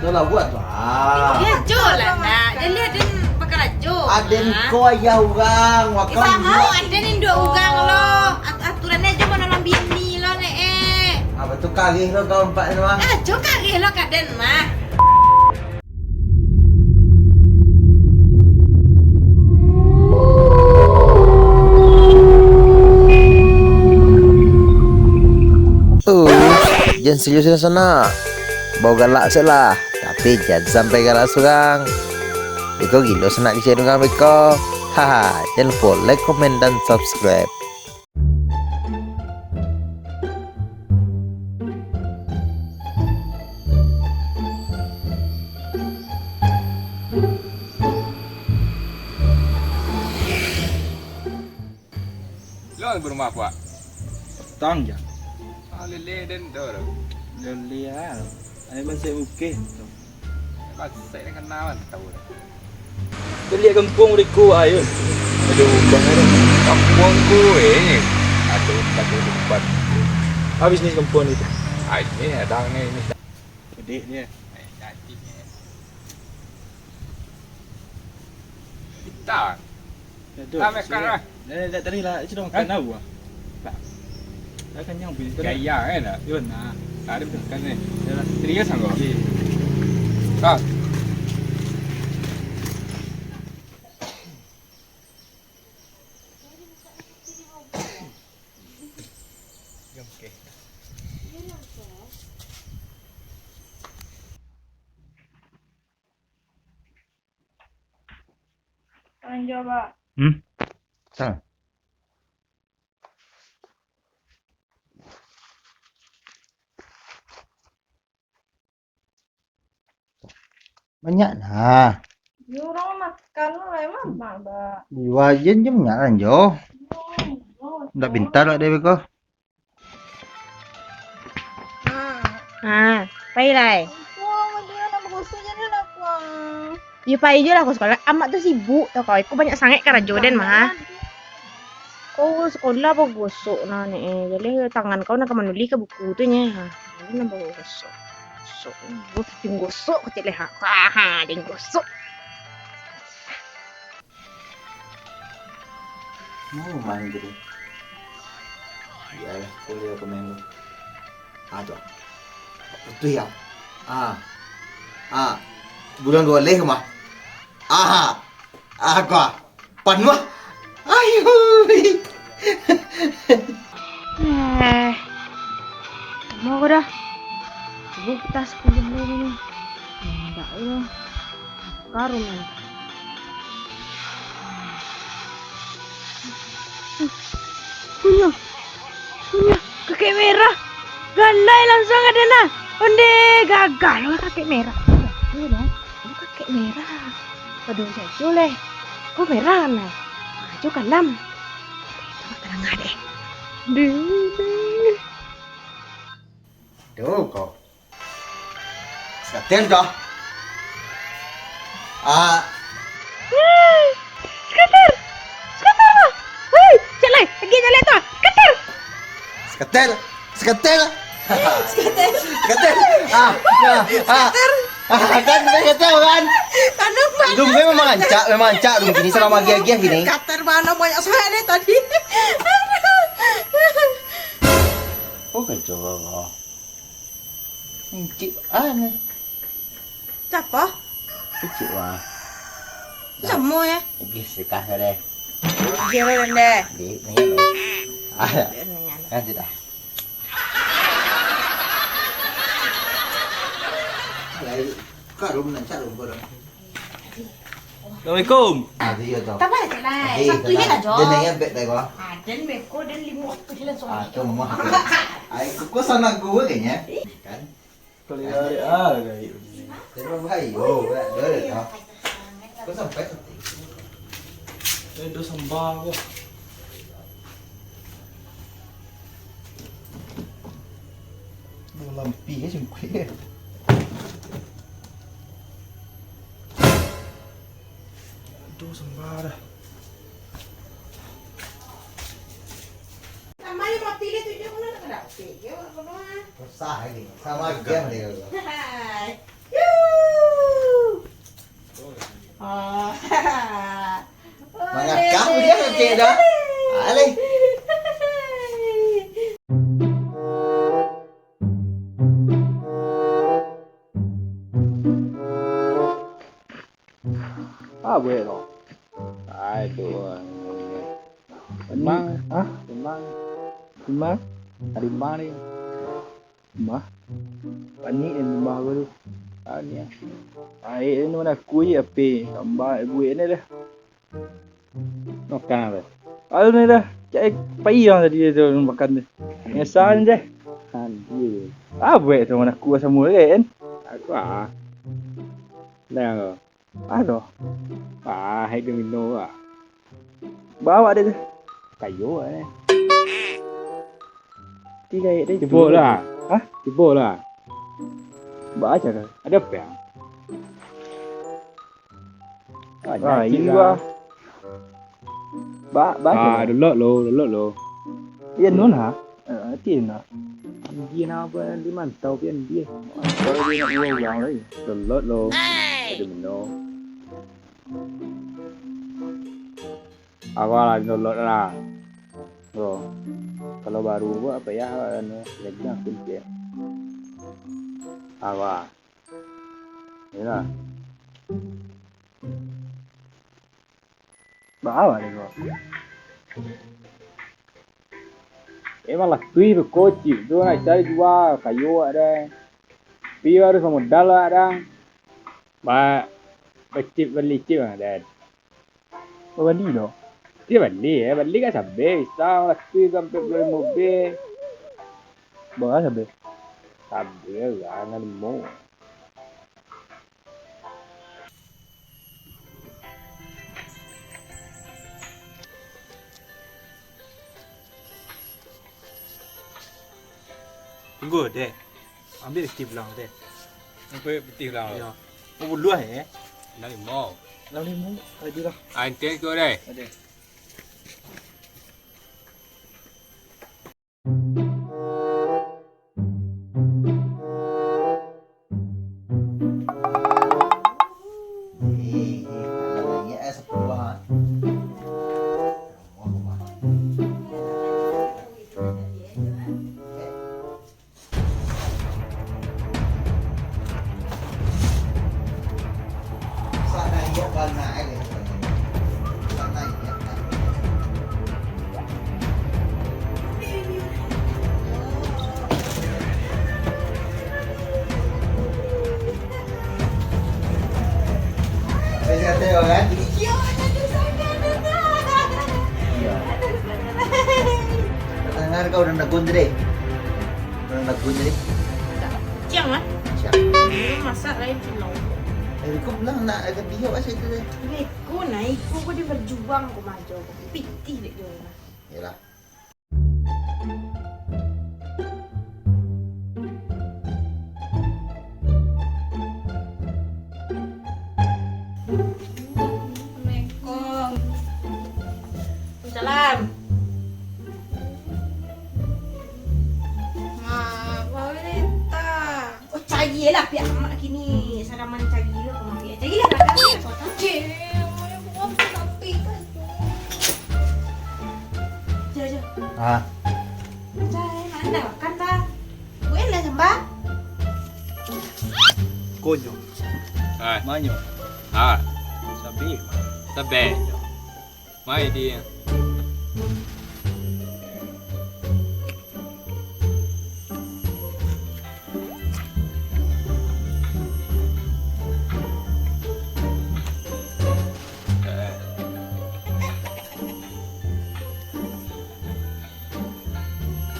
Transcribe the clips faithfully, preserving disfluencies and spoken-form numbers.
Lah buat tu, ah. Ya, jo lah, nak. Jadi aden bakarajo. Aden ko ayah urang, wakau. Samo aden induak urang lo. At-, aturan ajo manolong bini lo, Nek, eh. Apa tu kareh lo kau empat tu, ah? Ah, jo kareh lo kaden mah. Ups, jan serius sanak. Bau galak sek lah, tapi jan sampai galak surang. Beko gilo sanak kecek urang beko. Haha, jan lupo like, komen, dan subscribe. Lo berumah, Pak? Tang, Jang. Ah, lele den tu. Lele, ah. Ayo, masih oke. Masih nak kenal, tahu dah. Baliak kampuang mereka, ayo. Aduh, ubah dah. Kampuang ku, eh. Aduh, aduh, lupa. Habis ni kampuang ni. Ah, ini ada ni, ini. Pedih dia. Eh, cantik ni. Kita. Aduh, ah, makan lah. Dah, dah, dah, tadi lah, sudah makan lah buah. Tak. Dah kenyang pun. Gaya kan tak? Yo, nah. Tak ada makan ni. Yalah. Serius angkau? Okey. Ah. Okey. Lanjut, Pak. Hmm? Salah. Banyak nah. Yo, urang makan lah, emang mak, Pak. Di wajen je banyak lah, Jo. Yo, yo, Ndak yo. Pintar lah dia beko. Ha, pai lai. Ampun, Madura nak bagosok je lah, Pak. Yo, pai je lah ka sekolah. Amak tu sibuk tau kau. Iko banyak sangaik karajo den mah. Kau sekolah bagosok nah, Nek, eh. Jaleh tangan kau nak ka manulih ka buku tu, nyeh. Ha, ini nak bagosok. Gosok. Gosok. Gosok kecil leh, ha. Ha, ha, den gosok. Mau main gitu. Iyalah, boleh aku main tu. Ah, tu. Putuih ya. Ah. Ah. Bulan dua leh mah. Ah. Ah, kau. Pan mah. Ayo. Eh. Mau aku dah. Cuba kita sepuluh dulu ni. Enggak ya. Karuman. Punyo. Punyo. Kakek merah. Gandai langsung ada nah. Onde gagah lo kakek merah. Iyo dong. Kakek merah. Padahal jajo leh. Kok merah nah. Ajo kalam. Tengah deh. Deh. Tuh kok. Sekatil kah? Ah. Sekatil! Sekatil, Bang! Hei, cek lai, lagi cek lai tu. Sekatil! Sekatil! Sekatil! Sekatil! Sekatil! Ah, ah, ah. Ah, kan, sekatil, kan? Tanam, Bang. Dum, memang rancak, memang rancak, Dum. Kini salah magiah-agiah kini. Sekatil, Bang, banyak sangat dari tadi. Oh, kacau, Bang. Encik, ah, ni. Siapa? Encik, wah. Samo, ya? Oke, sekah deh. Oke, deh. Di, ni, ni. Ah, ya. Biar ni, ya. Kan sudah. Lain, kak, lu menang, cak, lu, gua dah. Assalamualaikum. Ah, dia tu. Tak apa lah, cek lah. Satu je lah, Jo. Dia naik beg dah, gua. Ah, dan beko, dan lima waktu je langsung. Ah, tu mah. Ai, kau, kau sana gua kayaknya. Kan? Kau lihat, ah, gaib. Dia baik. Oh, berat, berat, ah. Kau sampai satu. Eh, dah sambal gua. Duh, lampi eh, singkuih eh. Aduh, sambal dah. Tambah lima pilih tujuh, mana tak ada? Oke, ya, orang kedua. Susah lagi. Sama aja dia. Hai. Dah. Aleh. Ah, buek tu. Ai, tu. Rimang. Hah? Rimang. Rimang? Rimang ni. Mah. Panik ni mah aku tu. Ah, ni ah. Ai, ni mana aku je api. Gambar buek ni dah. Makan apa? Aduh ni dah. Cak pai yang tadi tu makan tu. Nyesal ni deh. Kan, iya. Ah, buek tu mana aku sama kan? Aku ah. Dah. Aduh. Ah, hai domino ah. Bawa dia tu. Kayo eh. Tiga ayat dia. Cuba lah. Hah? Cuba lah. Baca kan? Ada apa ya? Ah, ini gua. Ba, ba, ah, delok lo, delok lo. Iya, nun ha? Eh, hati nak. Dia nak apa? Dia mantau pian dia. Mantau dia nak uang ulang lagi. Delok lo. Ada meno. Awal lah delok lah. Bro. Kalau baru buat apa ya, anu, lagi aku dia. Awal. Yalah. Bawa deh, bro. Emang lah tui tu kocik tu nak cari jua kayu ada. Tapi harus modal lah ada. Ba becip beli cip lah dan. Bali doh. Dia bali ya, bali kan sampai bisa lah tui sampai beli mobil. Bawa sampai. Sampai lah ngan mau. Tunggu deh. Ambil peti pulang deh. Ambil peti pulang. Iya. Mau puluh eh? Enam lima. Enam lima. Ada lah. Ah, ente tu deh. Ada. Saya kata orang. Iya. Dengar kau udah negun tadi. Udah negun tadi. Ciang lah. Ciang. Masak lain cilau. Eh, kau pulang nak agak biok aja itu deh. Beko naik, kau kau dia berjuang kau maju. Pitih dek dia. Yalah. Assalamualaikum. Waalaikumsalam. Mak, Wawinta. Oh, cari lah pihak mak kini. Saraman cari lah kau mak. Cari lah belakang ni. Cik, mana aku apa tapi kan. Jom, jom. Ah. Cari mana makan dah. Bukan lah sambal. Konyo. Ah. Manyo. Ah. Sabi. Sabi. Mai dia.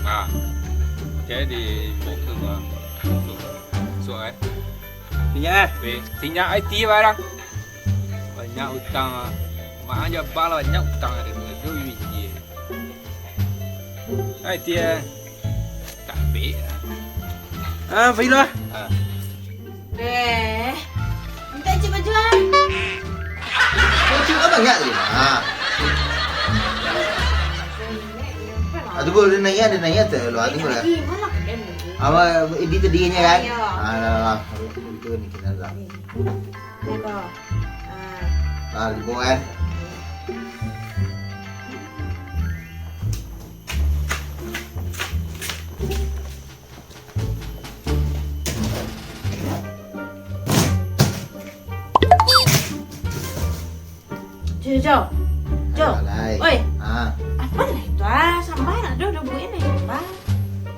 Nah, jadi bungkus lah. Masuk, masuk eh. Sinyak eh. Weh, sinyak ai ti barang. Banyak utang ah. Mak aja bal banyak utang ada dua biji. Ai ti eh. Tak baik lah. Ah, Failah. Ah. Deh. Minta cik baju ah. Kau cik apa enggak tadi? Ha. Ah, tu boleh naik, ada naik atas lu. Ah, tu boleh. Apa, ini tadinya kan? Iya. Ah, lah, lah. Itu ni kita lah. Itu. Ah. Ah, di bawah kan? Jo, Jo. Jo. Alah, lai. Oi. Ha. Apo lah itu, ah? Samba nak do, do buek ni, samba.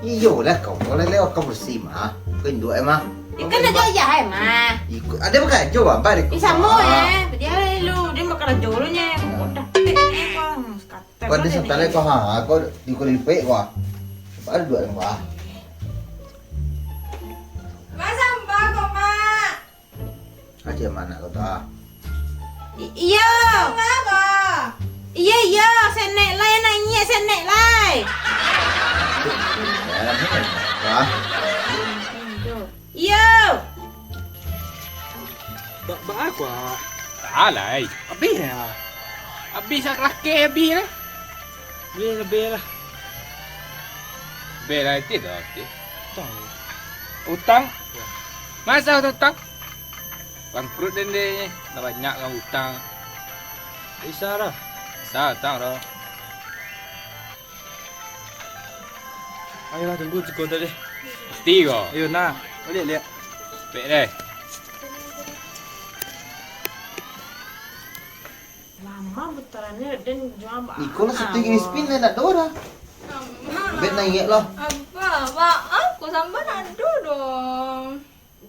Iyolah, kau, kau lai lewat, kau bersih, mah. Kau induak, eh, mah. Ikan aja ayah, eh, mah. Iko, ado bakarajo, Bang, Bang, iko. Ih, samo, eh. Dia lu, dia bakarajo lu, nye. Udah, eh, kau, sekatan. Kau ada santai, kau, ha, kau di, kau lipek, kau. Baru dua lembah. Mak, samba, kau, Mak. Aja mana kau tu, ah? I-, iyo. Iyo, iyo, senek lai, naiak senek lai. Wah. Iyo. Ba-, ba-, aku, ah. Alai. Abih, ah. Abih sak lakeh abih lah. Beli lebih lah. Bela itu dah, oke. Utang. Utang? Ya. Masa utang? Bangkrut den deh, lah banyak lah utang. Bisa lah. Bisa utang doh. Ayolah, tunggu cukup tadi. Pasti ko. Ayo, nah. Balik, lihat. Pek deh. Lama putarannyo, den jua ba-, iko lah satu spin lah, ndak ado dah. Amak. Bet naiak lah. Apa? Ba-, aku samba ndak ado doh.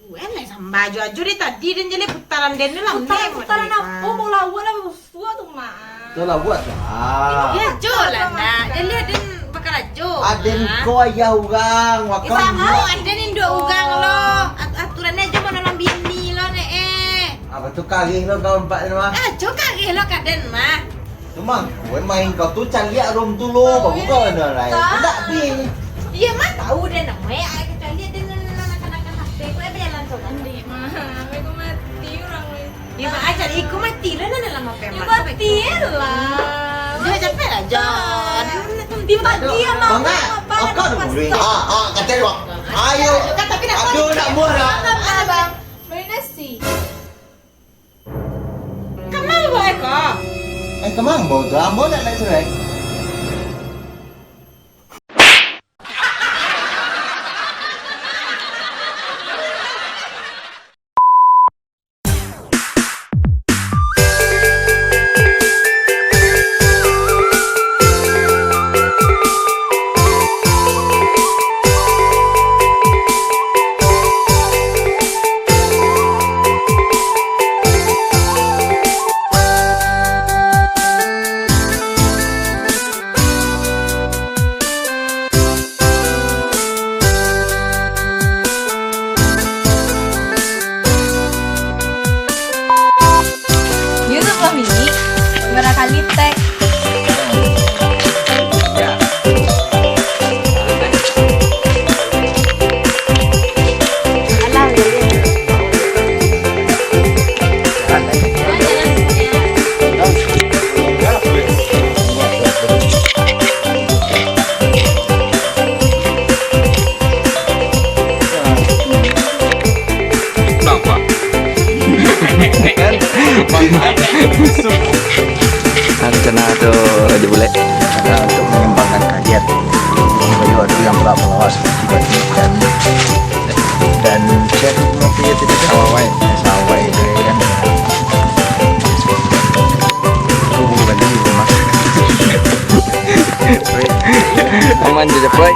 Weh, lai samba ajo-ajo dari tadi, den jadi putaran den ni lah. Putaran, putaran apo? Mau lawan lah, musuh tu, Mak. Tu lah buat lah. Ya, jo lah, nak. Den lihat den bakarajo. Aden ko ayah urang, wakam. Samo, aden induak urang lo. At-, aturan ajo manolong bini lo, nek, eh. Apa tu kareh lo kau empat ni, mah? Ah, jo kareh lo kaden, mah. Tu mah, kau main kau tu caliak rom tu lo, baru kau ado lai. Ndak bi. Iya, mah tahu deh, nak, weh, ai kecuali dia nak, nak, nak, nak, nak, aku, eh, berjalan tu kan. Ndeh, mah, aku mati urang, weh. Iyo, Mak, aja iko mati lah, nan dalam H P, Mak. Mati lah. Jangan capek lah, Jan. Di pagi ya, Mak. Bangga. Apa, apa, apa? Ah, ah, kata dia, Mak. Ayo. Kan, tapi nak. Aduh, nak buah dah. Apa, Bang? Beli nasi. Kamang bawa eko? Eh, kamang bawa tu. Ambo nak naik serai. YouTube lah mini, barakali tag. Nampak. Rencana tu Raja Bulek, ah, untuk mengembangkan kajian. Baju ado yang pula bawa seperti baju dan, dan saya tu nanti ya tidak sawai, sawai itu ya kan. Oh, baju rumah. Aman je, Poi.